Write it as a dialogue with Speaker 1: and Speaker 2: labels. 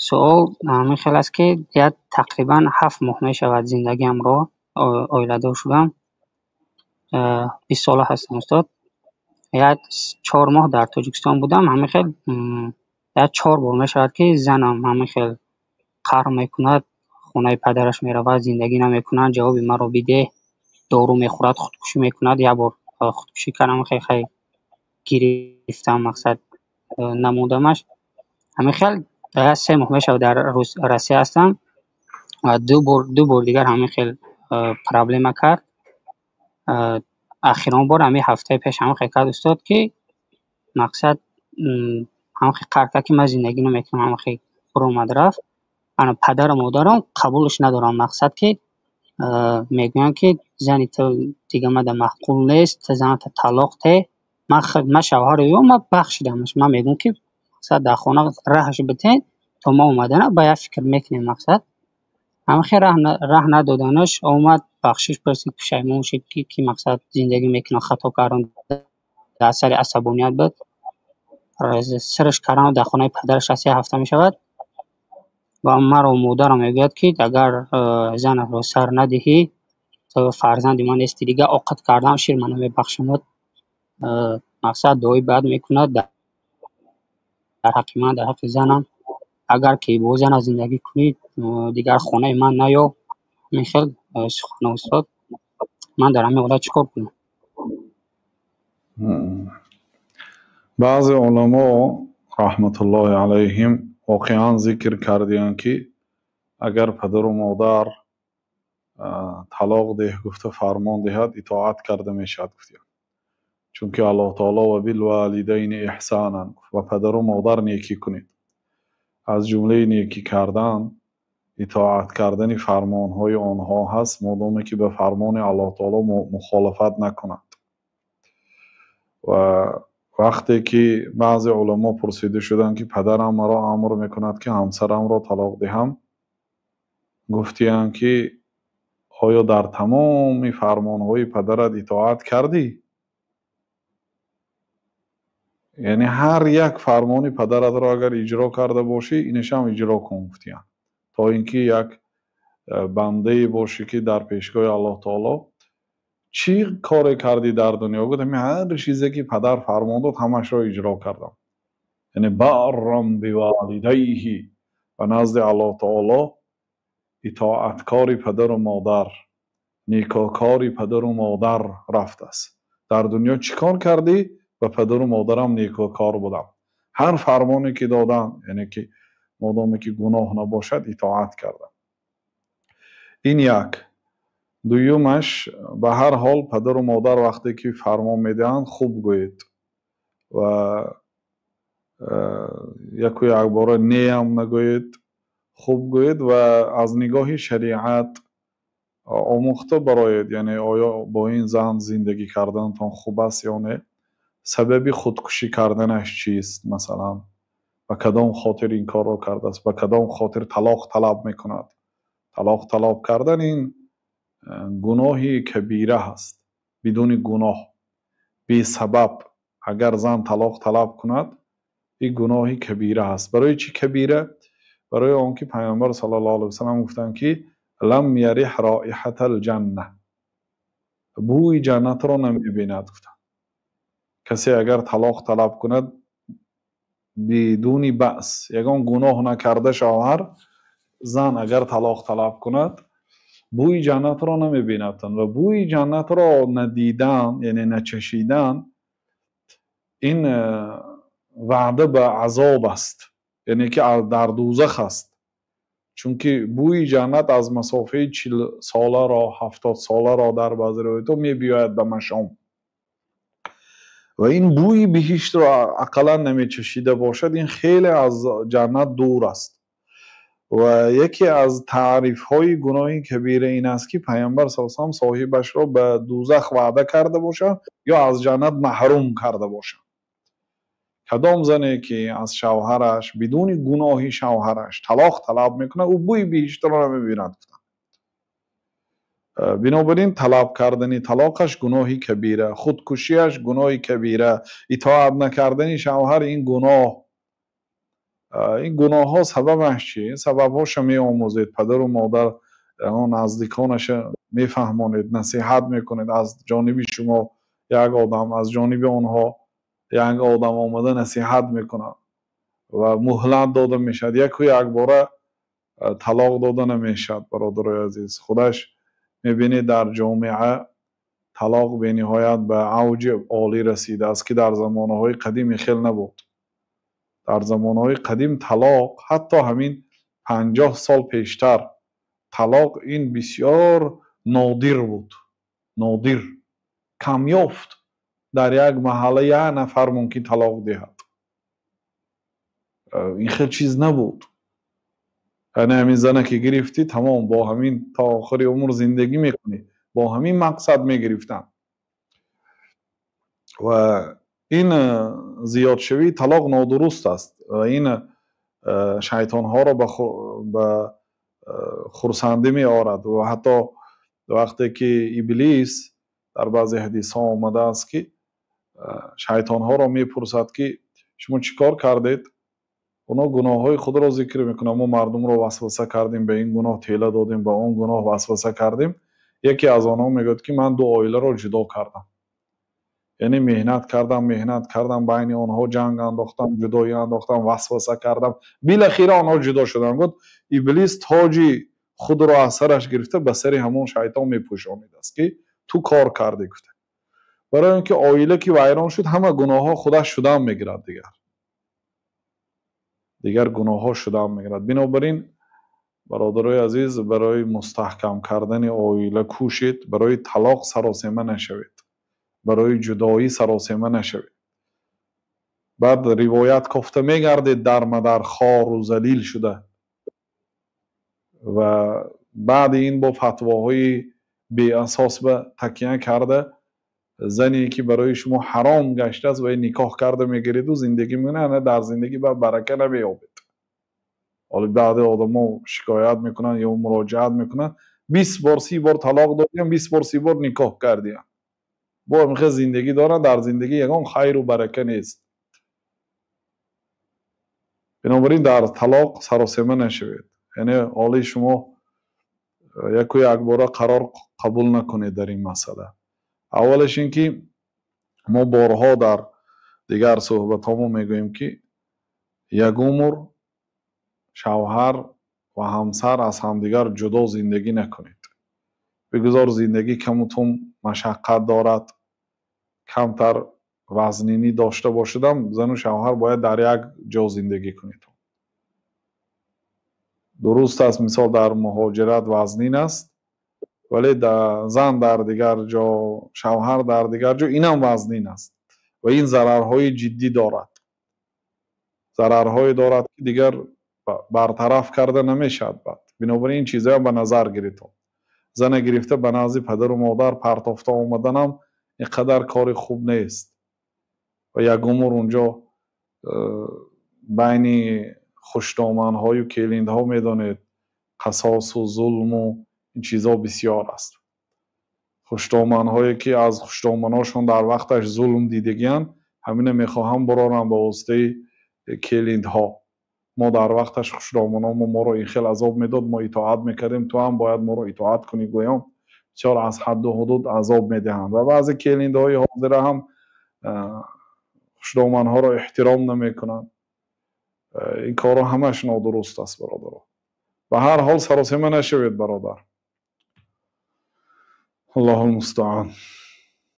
Speaker 1: Суол ҳамин хел аст, ки як тақрибан 7 моҳ мешавад зиндагиамро оиладор шудам. 20 сола ҳастам, устод. Як 4 моҳ дар Тоҷикистон будам. Ҳамин хел як 4 бор мешавад, ки занам ҳамин хел қаҳр мекунад, хонаи падараш меравад, зиндагӣ намекунад, ҷавоби маро бидеҳ, дору мехӯрад, худкушӣ мекунад. Як бор худкушӣ кардам, хел хай гирифтам, мақсад намудамаш. Ҳамин хел як 3 моҳ мешавад дар Россия ҳастам. Ду бор дигар ҳамин хел проблема кард. Ахирон бор ҳамин ҳафтаи пеш ҳамин хел кард, устод, ки мақсад ҳамин хел қаҳр кард, ки ман зиндагӣ намекунам, ҳамин хел баромад, рафт. Ана падару модарам қабулаш надоранд, мақсад ки мегӯянд, ки зани ту дига мада маъқул нест, ту заната талоқ те. Ман шавҳари ӯ, ман бахшидамаш. Ман мегӯям, ки мақсад дар хона раҳаш битен то ма омадана, ба як фикр мекунем. Мақсад ҳамин хел раҳ надоданаш, омад, бахшиш пурсид, пушаймон шуд, ки мақсад зиндагӣ мекунам, хато кардам, дар сари асабоният буд. Сирш кардам, дар хонаи падараш аст, як ҳафта мешавад. Ва маро модарам мегӯяд, ки агар занатро сар надиҳӣ, ту фарзанди ман нести, дига оқид кардам, шир ман намебахшамад. Мақсад дуои бад мекунад дар ҳаққи ман, дар ҳаққи занам. Агар ки бо зана зиндагӣ кунӣ, дигар хонаи ман наё. Ҳамин хел сухано, устод. Ман дар ҳамин ҳолат чӣ кор кунам?
Speaker 2: Баъзе уламо, раҳматуллоҳи алайҳим, воқеан зикр кардиянд, ки агар падару модар талоқ деҳ гуфта фармон диҳад, итоат карда мешавад, гуфтиянд, чунки Аллоҳ таоло وبالوالدين إحسانا, ба падару модар некӣ кунед. Аз ҷумлаи некӣ кардан итоат кардани фармонҳои онҳо ҳаст, модоме ки ба фармони Аллоҳ таоло мухолифат накунад. Ва вақте ки баъзе уламо пурсида шуданд, ки падарам маро амр мекунад, ки ҳамсарамро талоқ диҳам, гуфтиянд, ки оё дар тамоми фармонҳои падарат итоат кардӣ? Яъне ҳар як фармони падаратро агар иҷро карда бошӣ, инашам иҷро кун, гуфтиянд, то ин ки як бандае бошӣ, ки дар пешгоҳи Аллоҳ таоло чӣ коре кардӣ дар дунё? Гуфт: ҳар чизе ки падар фармон дод, ҳамашро иҷро кардам. Яъне برا بوالديه, ба назди Аллоҳ таоло итоаткори падару модар, некокори падару модар рафтааст. Дар дунё чӣ кор кардӣ? Ба падару модарам некокор будам, ҳар фармоне ки доданд, яъне ки модоме ки гуноҳ набошад, итоат кардам. Ин як. Дуюмаш, ба ҳар ҳол падару модар вақте ки фармон медиҳанд, хуб гӯед ва яку якбора неам нагӯед, хуб гӯед ва аз нигоҳи шариат омӯхта бароед, яъне оё бо ин зан зиндагӣ карданатон хуб аст ё не, сабаби худкушӣ карданаш чист, масалан, ба кадом хотир ин корро кардааст, ба кадом хотир талоқ талаб мекунад. Талоқ талаб кардан ин гуноҳи кабира ҳаст. Бидуни гуноҳ, бесабаб агар зан талоқ талаб кунад, ин гуноҳи кабира ҳаст. Барои чӣ кабира? Барои он ки Пайғамбар саллаллоҳу алайҳи васаллам гуфтанд, ки لم يرح رائحة الجنة, бӯи ҷаннатро намебинад, гуфтанд. Касе агар талоқ талаб кунад бидуни баъс, ягон гуноҳ накарда, шавҳар зан агар талоқ талаб кунад, бӯи ҷаннатро намебинад. Ва бӯи ҷаннатро надидан, яъне начашидан, ин ваъда ба азоб аст, яъне ки дар дӯзах аст, чунки бӯи ҷаннат аз масофаи 40 соларо, 70 соларо дар баъзе ривоятҳо мебиёяд ба машом. Ва ин бӯи биҳиштро ақаллан намечашида бошад, ин хеле аз ҷаннат дур аст. Ва яке аз таърифҳои гуноҳи кабира ин аст, ки Пайғамбар са салам соҳибашро ба дӯзах ваъда карда бошад ё аз ҷаннат маҳрум карда бошад. Кадом зане ки аз шавҳараш бидуни гуноҳи шавҳараш талоқ талаб мекунад, ӯ бӯи биҳиштро намебинад, гуфтанд. Бинобар ин талаб кардани талоқаш гуноҳи кабира, худкушиаш гуноҳи кабира, итоат накардани шавҳар ин гуноҳ. Ин гуноҳҳо сабабаш чи? Ин сабабҳоша меомӯзед, падару модар, наздиконаша мефаҳмонед, насиҳат мекунед. Аз ҷониби шумо як одам, аз ҷониби онҳо як одам омада насиҳат мекунад ва муҳлат дода мешавад. Яку якбора талоқ дода намешавад, бародарои азиз. Худаш мебинед, дар ҷомеа талоқ бениҳоят ба авҷи олӣ расидааст, ки дар замонаҳои қадим хел набуд. Дар замонҳои қадим талоқ, ҳатто ҳамин 50 сол пештар талоқ ин бисёр нодир буд, нодир, камёфт. Дар як маҳалла як нафар мумкин талоқ диҳад. Ин хел чиз набуд. Яъне ҳамин зана ки гирифтӣ, тамом, бо ҳамин то охири умр зиндагӣ мекунӣ. Бо ҳамин мақсад мегирифтанд. Ва ин зиёдшавии талоқ нодуруст аст ва ин шайтонҳоро ба хурсандӣ меорад. Ва ҳатто вақте ки Иблис, дар баъзе ҳадисҳо омадааст, ки шайтонҳоро мепурсад, ки шумо чӣ кор кардед? Онҳо гуноҳҳои худро зикр мекунанд. Мо мардумро васваса кардем, ба ин гуноҳ тела додем, ба он гуноҳ васваса кардем. Яке аз онҳо мегӯяд, ки ман ду оиларо ҷудо кардам. Яъне меҳнат кардам, меҳнат кардам, байни онҳо ҷанг андохтам, ҷудоӣ андохтам, васваса кардам, билахира онҳо ҷудо шуданд. Гуфт, Иблис тоҷи худро аз сараш гирифта ба сари ҳамон шайтон мепӯшонидааст, ки ту кор кардӣ, гуфта. Барои он ки оила ки вайрон шуд, ҳама гуноҳҳо худаш шудаам мегирад, дигар гуноҳҳо шудаам мегирад. Бинобар ин, бародарои азиз, барои мустаҳкам кардани оила кӯшед, барои талоқ саросема нашавед, барои ҷудоӣ саросема нашавед. Баъд ривоят кофта мегардед, дар мадар хору залил шуда. Ва баъди ин бо фатвоҳои беасос ба такя карда, зане ки барои шумо ҳаром гаштааст ва никоҳ карда мегиреду зиндагӣ мекунед, ана дар зиндагӣ ба барака намеёбед. Ҳоло баъзе одамо шикоят мекунанд ё муроҷиат мекунанд, 20 бор, 30 бор талоқ додиям, 20 бор, 30 бор никоҳ кардиям, бо ҳамин зиндагӣ доранд, дар зиндагӣ ягон хайру барака нест. Бинобар ин дар талоқ саросема нашавед. Яъне ҳоли шумо яку якбора қарор қабул накунед дар ин масъала. Аввалаш ин ки мо борҳо дар дигар суҳбатҳомо мегӯем, ки як умр шавҳар ва ҳамсар аз ҳамдигар ҷудо зиндагӣ накунед. Бигузор зиндагӣ каму тум машаққат дорад, камтар вазнинӣ дошта бошадам, зану шавҳар бояд дар як ҷо зиндагӣ кунед. Дуруст аст, мисол дар муҳоҷират вазнин аст, вале зан дар дигар ҷо, шавҳар дар дигар ҷо, инам вазнин аст ва ин зарарҳои ҷиддӣ дорад. Зарарҳое дорад, ки дигар бартараф карда намешавад баъд. Бинобар ин чизҳоям ба назар гиред. Зана гирифта ба назди падару модар партофта омаданам ин қадар кори хуб нест. Ва як умр унҷо байни хушдоманҳою келиндҳо, медонед, қасосу зулму ин чизҳо бисёр аст. Хушдоманҳое ки аз хушдоманҳошон дар вақташ зулм дидагиянд, ҳамина мехоҳам бурорам ба воситаи келиндҳо. Мо дар вақташ хушдоманомо моро ин хел азоб медод, мо итоат мекардем, ту ҳам бояд моро итоат кунӣ, гӯён бисёр аз ҳадду ҳудуд азоб медиҳанд. Ва баъзе келиндҳои ҳозира ҳам хушдоманҳоро эҳтиром намекунанд. Ин корҳо ҳамаш нодуруст аст, бародаро. Ба ҳар ҳол саросема нашавед, бародар. Аллоҳу мустаан.